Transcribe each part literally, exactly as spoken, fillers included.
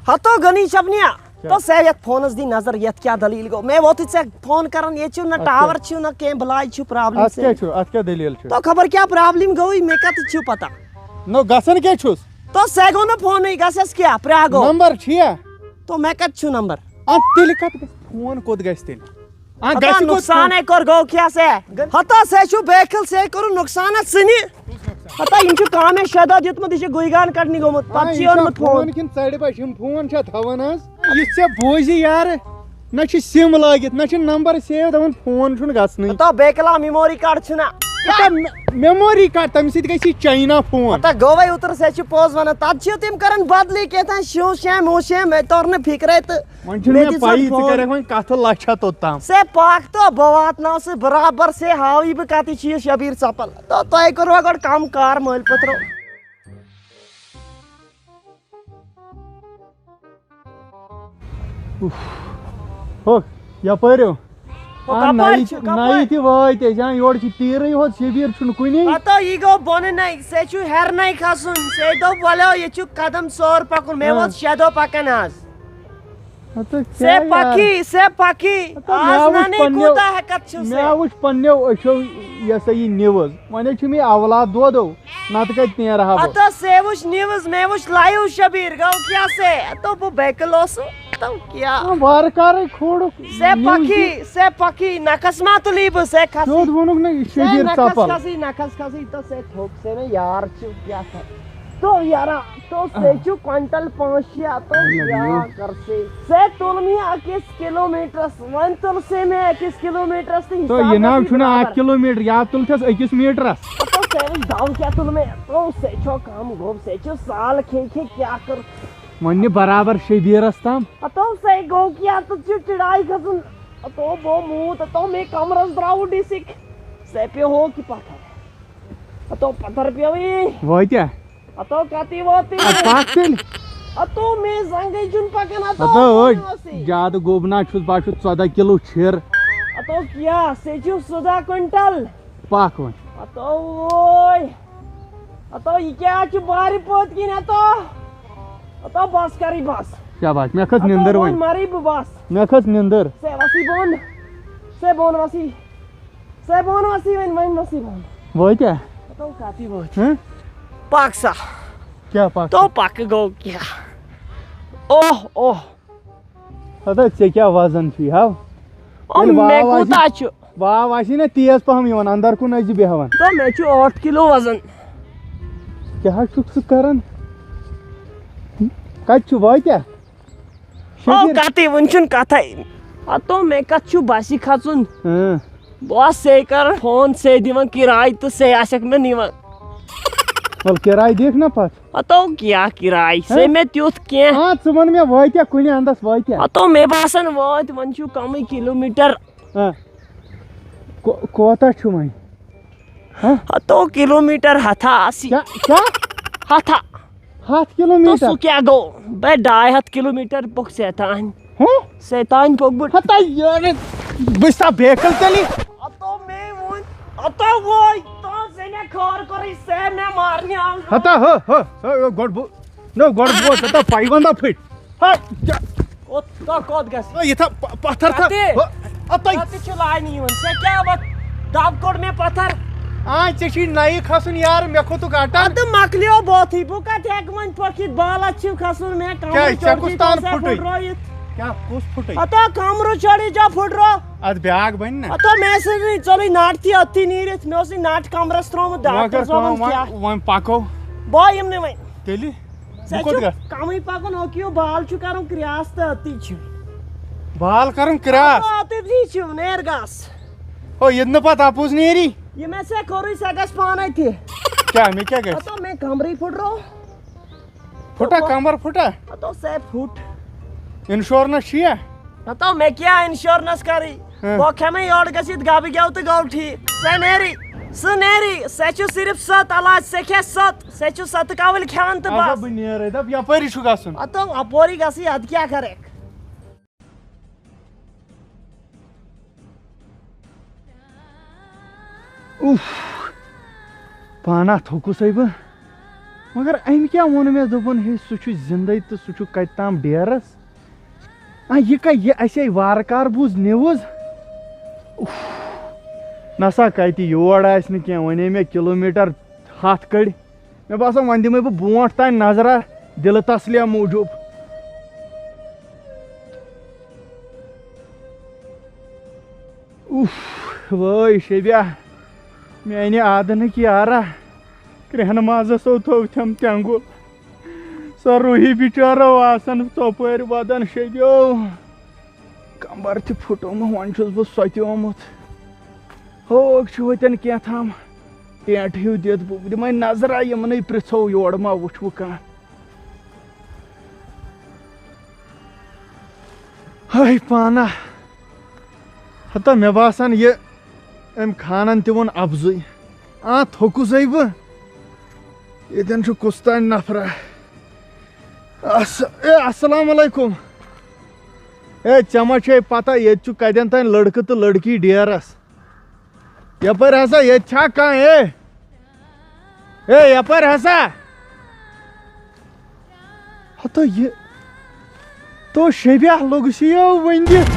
ہتو غنی شبنیا، کیٛاہ؟ تو سہ یتھ فونس دی نظر، یتھ کیٛاہ دلیل گوٚو؟ مےٚ ووتُے ژےٚ فون کران، ییٚتہِ چھُ نہ اَتھ کیٛاہ؟ ٹاور چھُ نہ کینٛہہ، بلاے چھُ، پرابلم اَتھ کیٛاہ چھُ؟ اَتھ کیٛاہ دٔلیٖل چھُ؟ تو خبر کیٛاہ پرابلم گوٚوٕے، مےٚ کتہِ چھُ پتہ؟ نو گژھان کیٛاہ چھُس؟ تو سہ گوٚو نہٕ فونٕے، گژھٮ۪س کیٛاہ؟ پرٛاہ گوٚو۔ نمبر چھُیا؟ تو مےٚ کتہِ چھُ نمبر؟ اَدٕ تیٚلہِ کتھ گژھِ؟ فون کوٚت گژھِ تیٚلہِ؟ آ، ہتا گژھِ نہٕ نقصان کوٚت؟ ہے کوٚر، گوٚو کیٛاہ سہ؟ ہتا سہ چھُ بیکھل، سہ کوٚر نقصان اَتھ سِنہِ۔ ہتا یِم چھُ کامے شداد دیُتمُت، یہِ چھُ گُہۍ گان کڑنہِ گوٚمُت، آ، پتہٕ چھُ یہِ چھا اوٚنمُت فون۔ فون کِنہٕ ژَرِ بچہِ؟ یِم فون چھا تھاوان آز؟ یہِ ژےٚ بوزِ یارٕ، نہ چھُ سِم لٲگِتھ، نہ چھُ نمبر سیو، دَپان فون چھُنہٕ گژھنٕے۔ ہتا بیکلا میموری کارڈ چھُنہ۔ ہتا مے-، میموری کارڈ، تَمہِ سۭتۍ گژھِ چاینا فون۔ ہتا گوٚوے اوترٕ، سہ چھِ پوٚز ونان، تتھ چھِ تِم کران بدلٕے کینٛہہ تام، شِو شیم، ہُو شیم، مےٚ توٚر نہٕ فکرے تہٕ۔ وۄنۍ چھُنہٕ مےٚ مےٚ دِژ پَیی، ژٕ فون۔ کَرَکھ وۄنۍ کَتھٕ لَچھَ توٚتام۔ سے پَکھ تو، بہٕ واتناو سُہ برابر، سے ہاوٕ یہِ بہٕ کَتہِ چھِ یہِ شبیٖر ژَپَل۔ تو تۄہہِ کوٚروٕ گۄڈٕ کَم کار مٲلۍ پٔترو۔ اُف۔ ہو، یَپٲرۍ ہو۔ ہو، آ، کَپٲرۍ نَیہِ چھُ، تہِ، کَپٲرۍ؟ نَیہِ تہِ وٲتۍ أسۍ، آ، یورٕ چھِ تیٖرٕے ہوت، شبیٖر چھُنہٕ کُنی۔ ہتو، یہِ گوٚو بۄنہٕ نَے، سے چھُ ہیٚرنَے کھسُن۔ سے دوٚپ، وَلو، یہِ چھُ قدم ژور پَکُن، مےٚ آ۔ ووت شےٚ دۄہ پَکان آز۔ ہتو سے کیٛاہ یار؟ پکی، سے پکی۔ ہتو آز مےٚ وُچھ نانے پننیو، کوٗتاہ ہٮ۪کتھ چھُ سے۔ مےٚ وُچھ پننیو أچھو یہِ ہسا یہِ نِوٕز۔ وۄنۍ حظ چھُ مےٚ اولاد دۄد۔ نتہٕ کتہِ نیرٕ ہا بہٕ؟ ہتو سے وُچھ نِوٕز، مےٚ وُچھ لایِو شبیٖر، گوٚو کیٛاہ سے؟ ہتو بہٕ بیکل اوسُس۔ ہتو کیٛاہ؟ آ، وارٕ کارے کھولُکھ سے نِوٕز پکی، یہِ۔ سے پکی، نکھس ما تُلی بہٕ سے کھسی۔ سیوٚد ووٚنُکھ نہ، یہِ سے شبیٖر نکھس ژپل۔ کھسی، نکھس کھسی تہٕ سے تھوٚک سے مےٚ یار چھُ کیٛاہ سا۔ تو یارا، تو سے چھُ کوینٹل پانٛژھ شےٚ، تو اَہَن حظ، کیٛاہ یِیِو۔ کر سے؟ سے تُل مےٚ أکِس کِلوٗمیٖٹرَس، وۄنۍ تُل سے مےٚ أکِس کِلوٗمیٖٹرَس تہٕ تو یہِ حِساب ناو گژھِ چھُنہٕ اَکھ برابر۔ کِلوٗمیٖٹر، یا تُل تھَس أکِس میٖٹرَس۔ ہَتو سے وٕچھ دَو کیٛاہ تُل مےٚ، تو سے چھو کَم گوٚو، سے چھُ سال کھے کھے کیٛاہ کٔر۔ وۄنۍ نہِ برابر شبیٖرَس تام۔ ہَتو سے گوٚو کیٛاہ، تہٕ چھُ چِڑاے کھَسُن۔ ہَتو بو موٗد، ہَتو مے کَمرَس درٛاوُ ڈِسِک۔ سے پیوٚو ہو کہِ پَتھر۔ ہَتو پَتھر پیوٚوُے۔ وٲتیٛاہ؟ ہتو کتی ووت تیٚلہِ؟ اَدٕ پَکھ تیٚلہِ۔ ہتو مے زنٛگے چھُنہٕ پَکان، ہتو ہتو بۄن ٲے، وَسٕے۔ زیادٕ گوٚب نہ چھُس، بہٕ ہا چھُس ژۄداہ کِلوٗ چھِر۔ ہتو کیٛاہ، سے چھُ سُدہ کوینٹل۔ پَکھ وۄنۍ۔ ہتو اوے۔ ہتو یہِ کیٛاہ چھُ بارِ پوت کِنۍ ہتو؟ ہتو بس کَرٕے بس۔ شاباش، مےٚ کھٔژ ہتو نِندٕر بۄن وۄنۍ۔ مَرٕے بہٕ بس۔ مےٚ کھٔژ نِندٕر۔ سے وَسٕے بۄن۔ سے بۄن وَسٕے۔ سے بۄن وَسٕے وۄنۍ، وۄنۍ وَسٕے بۄن۔ وٲتیٛاہ؟ ہتو کَتی وٲتۍ؟ ہہ؟ پَک سا۔ کیٛاہ پَک؟ تو پَکہٕ گوٚو کیٛاہ؟ اوہ، اوہ۔ ہتا ژےٚ کیٛاہ وزن چھُے، ہاو؟ او، ییٚلہِ مےٚ واو آسہِ، کوٗتاہ چھُ؟ واو آسی نہ تیز پہم یِوان، اندر کُن ٲسۍ زِ بیہوان۔ تو مےٚ چھُ ٲٹھ کِلوٗ وزن۔ کیٛاہ حظ چھُکھ ژٕ کران؟ کتہِ چھُ وٲتیٛاہ؟ او، شبیٖر۔ کتے، وُنہِ چھُنہٕ کتھے۔ ہتو، مےٚ کتھ چھُ بسہِ کھژُن؟ اۭں۔ بہٕ آس سے کران فون، سے دِوان کِراے تہٕ سے آسٮ۪کھ مےٚ نِوان۔ وَلہٕ کِراے دِکھ نہ پتہٕ۔ ہتو، کیٛاہ کِراے؟ سے ہہ؟ مےٚ تیُتھ کینٛہہ۔ آ، ژٕ وَن مےٚ وٲتیٛاہ کُنہِ اندس وٲتیٛاہ؟ ہتو، مےٚ باسان وٲتۍ، وۄنۍ چھُ کمٕے کِلوٗ میٖٹر۔ آ۔ کو-، کوتاہ چھُ وۄنۍ؟ ہہ؟ ہتو کِلوٗ میٖٹر ہتھا آسی۔ کیٛاہ، کیٛاہ؟ ہتھا۔ ہتھ کِلوٗ تو میٖٹر؟ سُہ کیٛاہ گوٚو؟ بے ڈاے ہتھ کِلوٗ میٖٹر پوٚک سیتان۔ ہہ؟ سیتان پوٚک بہٕ۔ ہتا یارٕ، بہٕ چھُسا بیکل تیٚلہِ؟ ہتو مے ووٚن، ہتو ووے، تو زینہ خٲر کوٚرُے سے مےٚ مارنہِ آو۔ ہتا ہہ، ہہ، ہہ، گۄڈٕ بہٕ، نہ، گۄڈٕ بوز، ہتا پایوندا پھٔٹۍ۔ ہا، کیٛاہ؟ کوٚت، کوٚت، کوٚت گژھِ؟ ہے، یہِ تھا پ-، پتھر تھا۔ کتہِ؟ ہو، اتھے۔ کتہِ چھُ لاینہِ یِوان؟ ژےٚ کیٛاہ وَتھ؟ دب کوٚڑ مےٚ پتھر۔ آ، ژےٚ چھُے نَیہِ کھسُن یار، مےٚ کھوٚتُکھ اٹن۔ اَدٕ مۄکلیو بوتھٕے، بہٕ کتہِ ہٮ۪کہٕ وۄنۍ پٔکِتھ؟ بالس چھِو کھسُن، مےٚ کمرٕ کیٛاہ، ژےٚ چوٚڑ کُس تام ژےٚ پھُٹُے؟ پھُٹرٲیِتھ۔ کیٛاہ، کُس پھُٹُے؟ ہتو کمرٕ چوٚڑُے ژےٚ پھُٹرو۔ اتھ بیٛاکھ بنہِ نا؟ ہتو مےٚ سۭتۍ نہٕ، ژوٚلُے نٹ تہِ أتھی نیٖرِتھ، مےٚ اوسُے نٹ کمرس ترٛوومُت، وۄنۍ ڈاکٹر کر کٲم، صٲبن وۄنۍ، کیٛاہ؟ وۄنۍ پکو۔ بہٕ یِمہٕ نہٕ وۄنۍ۔ تیٚلہِ؟ ژےٚ بہٕ کوٚت چھُ گژھٕ؟ کمٕے پکُن، ہُہ کیٛاہ بال چھُ کرُن کرٛاس تہٕ أتی چھُ۔ بال کرُن کرٛاس؟ آ، تٔتی چھُ، نیر گس۔ ہو، ییٚتہِ نہٕ پتہٕ اپُز نیری۔ یہِ مےٚ ژےٚ کوٚرُے، سۄ گژھِ پانے تہِ۔ کیٛاہ، مےٚ کیٛاہ گژھِ؟ ہتو مےٚ کمرٕے پھُٹرو۔ پھُٹا، کمر پھُٹا؟ ہتو سۄ پھُٹ۔ انشورنس چھُیا؟ ہتو مےٚ کیٛاہ انشورنس کرٕے؟ ہہ۔ بہٕ کھٮ۪مے یورٕ گٔژھِتھ گبہٕ گٮ۪و تہٕ گوٚو ٹھیٖک۔ سۄ نیری، سُہ نیری، سۄ چھُ صرف سۄ تلاش، سۄ کھٮ۪س سۄ۔ سۄ چھُ ستہٕ کول کھٮ۪وان تہٕ اچھا، بس۔ بہٕ نیرے، دَپ یپٲری چھُ گژھُن۔ ہتو اپوری گژھٕے، ادٕ کیٛاہ کرکھ؟ اوف، پانہ تھوٚکُسَے بہٕ۔ مگر أمۍ کیٛاہ ووٚن مےٚ؟ دوٚپُن، ہے، سُہ چھُ زِندَے تہٕ سُہ چھُ کَتہِ تام ڈیرَس۔ آ، یہِ کَتہِ؟ یہِ اَسہِ ہے وارٕ کارٕ بوٗز نِوٕز۔ اُف، نسا کَتہِ یور آسہِ نہٕ کینٛہہ، وۄنۍ ہے مےٚ کِلوٗمیٖٹَر ہَتھ کٔڑۍ۔ مےٚ باسان، وۄنۍ دِمَے بہٕ برونٛٹھ تام نظرہ دِلہٕ تسلیہ موٗجوٗب۔ اُف، وٲے شبیہ، میانہِ آدنٕکۍ یارا، کرٛہنہٕ مازس او تھوو تھم تٮ۪نٛگُل۔ سۄ روٗحی بِچارو آسان ژۄپٲرۍ ودان شبیو۔ کمبر تہِ پھُٹومُت، وۄنۍ چھُس بہٕ سۄتیومُت۔ ہوگ چھُ ہوٚتٮ۪ن کینٛہہ تام ٹینٹ ہیوٗ دِتھ، بہٕ دِمے نظرا یِمنٕے پرٛژھو یورٕ ما وٕچھوٕ کانٛہہ۔ ہاے پانا۔ ہتا مےٚ باسان، یہِ أمۍ خانن تہِ ووٚن اَپزُے۔ آ، تھوٚکُسَے بہٕ۔ ییٚتٮ۪ن چھُ کُس تام نفرا۔ اَس-، اے، السلام علیکم۔ اے، ژےٚ ما چھے پتہ، ییٚتہِ چھُ کَتٮ۪ن تام لٔڑکہٕ تہٕ لٔڑکی ڈیرَس۔ یپٲرۍ ہسا، ییٚتہِ چھا کانٛہہ؟ اے، اے، یپٲرۍ ہسا۔ ہتو یہِ، تو شبیہ لوٚگُس یہِ یو ؤنۍ دِتھ۔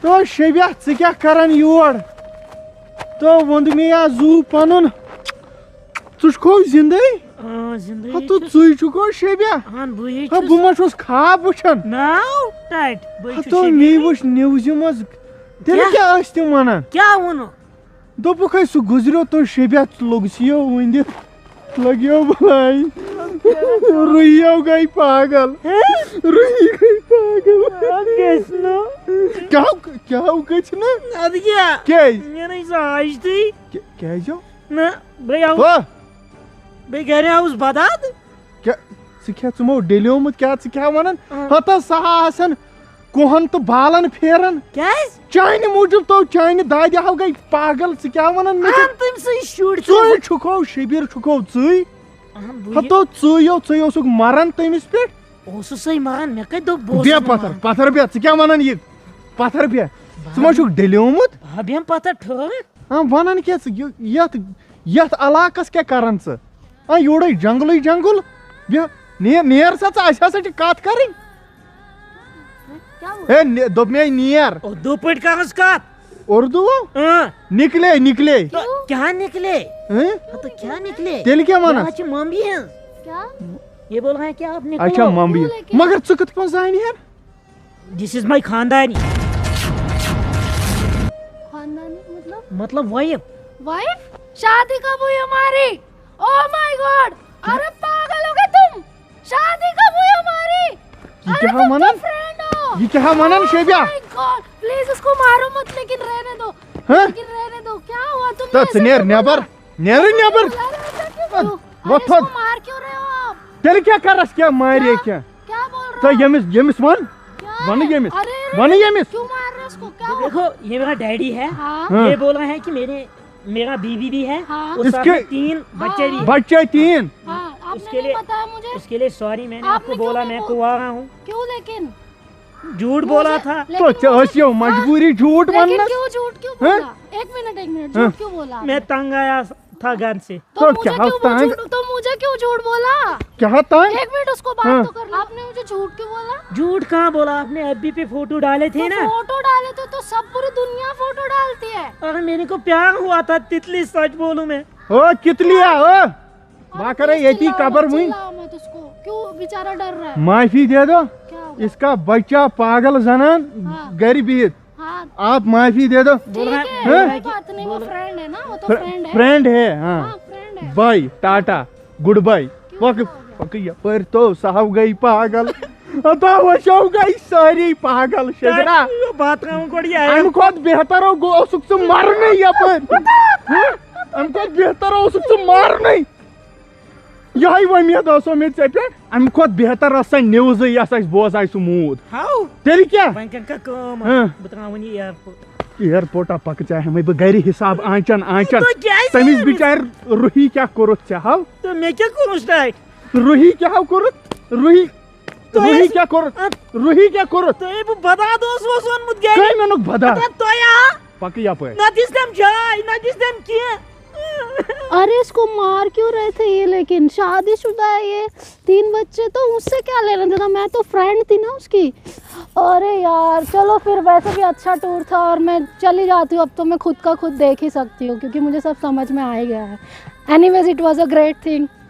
تو شبیہ، ژٕ کیٛاہ کران یور؟ تو ووٚنُم یا زُو پنُن۔ ژٕ چھُکھو زِندَے؟ آ، زِندَے ہا، تو چھُس۔ ژٕے چھُکھو شبیہ؟ اہن، بٕے ہا، چھُس۔ بہٕ ما چھُس خواب وٕچھان؟ ناو ٹاٹۍ، بٕے چھُس ہتو شبیہ۔ مے وٕچھ نِوزِ منٛز۔ تیٚلہِ کیٛاہ؟ کیٛاہ ٲسۍ تِم وَنان؟ کیٛاہ ووٚنُکھ؟ دوٚپُکھ ہے، سُہ گُزریو تو شبیہ، ژٕ لوٚگُس یو ؤنِتھ۔ لگیو بلاے۔ رویو گئی پاگل۔ ہہ؟ رویی گئی پاگل۔ اَتھ گژھِ نہٕ۔ کیٛاہ، کیٛاہ گژھِ نہٕ؟ اَدٕ کیٛاہ؟ کیٛازِ؟ مےٚ نَے سۄ حاجتٕے۔ کیٛاہ، کیٛازِ ہو؟ نہ، بہٕ آوُس، ہہ؟ بہٕ گرِ آوُس بداد۔ کیٛاہ؟ ژٕ کیٛاہ، ژٕ مو ڈیلیومُت کیٛاہ؟ ژٕ کیٛاہ وَنان؟ اۭں۔ ہتا سۄ ہا آسن کوہن تہٕ بالن پھیران۔ کیٛازِ؟ چانہِ موٗجوٗب تو چانہِ دادِ ہاو گٔے پاگل۔ ژٕ کیٛاہ وَنان مےٚ؟ اہن، تٔمۍ سٕے شُرۍ چھِ۔ ژٕے چھُکھو شبیٖر، چھُکھو ژٕے۔ اہن، بٕے۔ ہتو ژٕے یو، ژٕے اوسُکھ مران تٔمِس پٮ۪ٹھ۔ اوسُس سٕے مران، مےٚ کتہِ دوٚپ بہٕ اوسُس بیٚہہ نہٕ پتھر، مران۔ پتھر بیٚہہ۔ ژٕ کیٛاہ وَنان یہِ؟ پتھر بیٚہہ۔ ژٕ ما چھُکھ ڈیلیومُت؟ بہٕ ہا بیٚہمہٕ پتھر ٹھٔہر۔ ہاں، وَنان کیٛاہ ژٕ؟ یہِ، یَتھ، یَتھ علاقَس کیٛاہ کَران ژٕ؟ آ، یورَے جنٛگلٕے جنٛگُل۔ یہِ نیر، نیر سا ژٕ، اَسہِ ہسا چھِ کَتھ کَرٕنۍ۔ کیٛاہ ووٚن؟ ہے، نہِ-، دوٚپ مےٚ نیر۔ اردو پٲٹھۍ کَرُس کَتھ۔ اردو؟ اۭں۔ نکلے، نکلے۔ تو کیا نکلے؟ ہیں؟ ہاں، تو کیا نکلے؟ تیٚلہِ کیٛاہ وَنَس؟ یہاں چھِ ممبی ہیں۔ کیا؟ یہ بول رہے ہیں کہ آپ نکلو۔ اچھا، ممبی۔ کیوں لیکن؟ مگر ژٕ کِتھ پٲٹھۍ زانہِ ہن؟ This is my خاندانی۔ خاندانی مطلب؟ مطلب وائف۔ وائف؟ شادی کب ہوئی ہماری؟ Oh my God! ارے پاگل ہو گئے تم؟ شادی کب ہوئی ہماری؟ یہ ارے کیا تم ونان؟ تو فرینڈ ہو۔ یہ کیا ونان، شیبیا؟ Oh my God! پلیز اس کو مارو مت، لیکن رہنے دو۔ ہاں؟ لیکن رہنے دو۔ کیا ہوا؟ تم تو نے ایسا نیر کیوں نیبر، بولا؟ نیر نیبر۔ بولا رہا تھا کہ کیوں؟ ارے وۄتھ اس کو تھوٚد۔ مار کیوں رہے ہو آپ؟ تیٚلہِ کیٛاہ کَرَس، کیٛاہ مارِ کیٛاہ؟ کیٛاہ؟ کیٛاہ بول رہا تہٕ ہو؟ ییٚمِس، ییٚمِس وَن، کیٛاہ وَنہٕ ہے؟ ییٚمِس، ارے، ارے، وَنہٕ ییٚمِس۔ کیوں مار رہے ہو اس کو؟ کیا ہوا؟ دیکھو، یہ میرا ڈیڈی ہے۔ ہاں۔ ہاں۔ یہ بول رہا ہے کہ میرے، میرا بیوی بھی ہے، ہاں۔ اس اس کے ساتھ میں تین بچے بھی ہیں۔ بچے تین۔ ہاں، آپ اس نے کے نہیں لیے، بتایا مجھے۔ اس کے لیے سوری، میں نے آپ آپ کو نے کیوں بولا نہیں میں بول-، کنوارا ہوں۔ کیوں لیکن؟ جھوٹ بولا مجھے تھا۔ لیکن تو مجھے ژےٚ ٲس یہِ مجبوٗری جھوٗٹ لیکن وننس؟ کیوں جھوٹ کیوں ہاں؟ بولا؟ ایک منٹ، ایک منٹ، ہاں۔ جھوٹ کیوں بولا؟ میں تنگ آیا تھا گھر سے۔ تو تو مجھے کیا کیوں وہ تنگ؟ جھوٹ، تو مجھے کیوں جھوٹ بولا؟ کیا تنگ؟ ایک منٹ، اس کو بات ہاں۔ تو کر لو۔ آپ نے مجھے جھوٹ کیوں بولا؟ جھوٹ کہاں بولا؟ آپ نے ایف بی پہ فوٹو ڈالے تھے تو نا؟ فوٹو ڈالے تھے تو سب پوری دنیا فوٹو ڈالتی ہے۔ اگر میرے کو پیار ہوا تھا تتلی، سچ بولوں میں۔ او کتلی آ، او۔ بہٕ ہا کرے ییٚتی قبر وٕنۍ۔ چلاؤ مت اس کو، کیوں بیچارہ ڈر رہا ہے؟ معافی دے دو۔ کیا ہوگا؟ اس کا بچہ پاگل زنان ہاں۔ گرِ بِہِتھ۔ ہاں۔ آپ معافی دے دو۔ ٹھیک ہے، ہاں؟ کوئی بات نہیں، وہ فرینڈ ہے نا، وہ تو فر-، فرینڈ ہے۔ فرینڈ ہے، ہاں۔ ہاں، فرینڈ ہے۔ بائے، ٹاٹا، گڈ بائے۔ کیوں پکھ، کیا ہو گیا؟ پکھ یپٲرۍ تو سہو گئی پاگل۔ ہتا وچھو گئی ساری پاگل شجرا۔ بات کروں گۄڈٕ یہِ۔ امہِ کھۄتہٕ بہتر اوس، اوسُکھ ژٕ مرنٕے یپٲرۍ۔ ہاں؟ امہِ کھۄتہٕ بہتر اوسُکھ ژٕ مرنٕے۔ یِہوٚے وۄمید ٲسو مےٚ ژےٚ پٮ۪ٹھ۔ اَمہِ کھۄتہٕ بہتر ٲس سۄ نِوزٕے، یۄس اَسہِ بوزایہِ سُہ موٗد۔ ہاو۔ تیٚلہِ کیٛاہ؟ وۄنۍ کَر کٲم اَکھ، ہاں۔ بہٕ ترٛاوَن یہِ ایرپورٹ۔ ایرپورٹا پَکہٕ ژےٚ ہٮ۪مَے بہٕ گَرِ حِساب آنٛچَن، آنٛچَن۔ تُہۍ کیٛازِ تٔمِس نیرٕ؟ بِچارِ روٗحی کیٛاہ کوٚرُتھ ژےٚ ہاو؟ تہٕ مےٚ کیٛاہ کوٚرُس ٹایٹ؟ روٗحی کیٛاہ ہاو کوٚرُتھ؟ روٗحی، تۄہہِ روٗحی ٲسِو کیٛاہ کوٚرُتھ؟ اَتھ روٗحی کیٛاہ کوٚرُتھ؟ تۄہہِ بہٕ بداد اوسوٕ اوسمُت گَرِ۔ کٔمۍ اوٚنُکھ بداد؟ اَدٕ تۄہہِ آ۔ پَکہٕ یَپٲرۍ۔ نہ دِژ تٔمۍ جاے، نہ دِژ تٔمۍ کینٛہہ۔ अरे, इसको मार क्यों रहे थे ये? लेकिन शादीशुदा है ये, तीन बच्चे, तो उससे क्या लेना देना? मैं तो फ्रेंड थी ना उसकी। अरे यार, चलो फिर, वैसे भी अच्छा टूर था और मैं चली जाती हूँ। अब तो मैं खुद का खुद देख ही सकती हूँ क्योंकि मुझे सब समझ में आ ही गया है। Anyways, it was a great thing.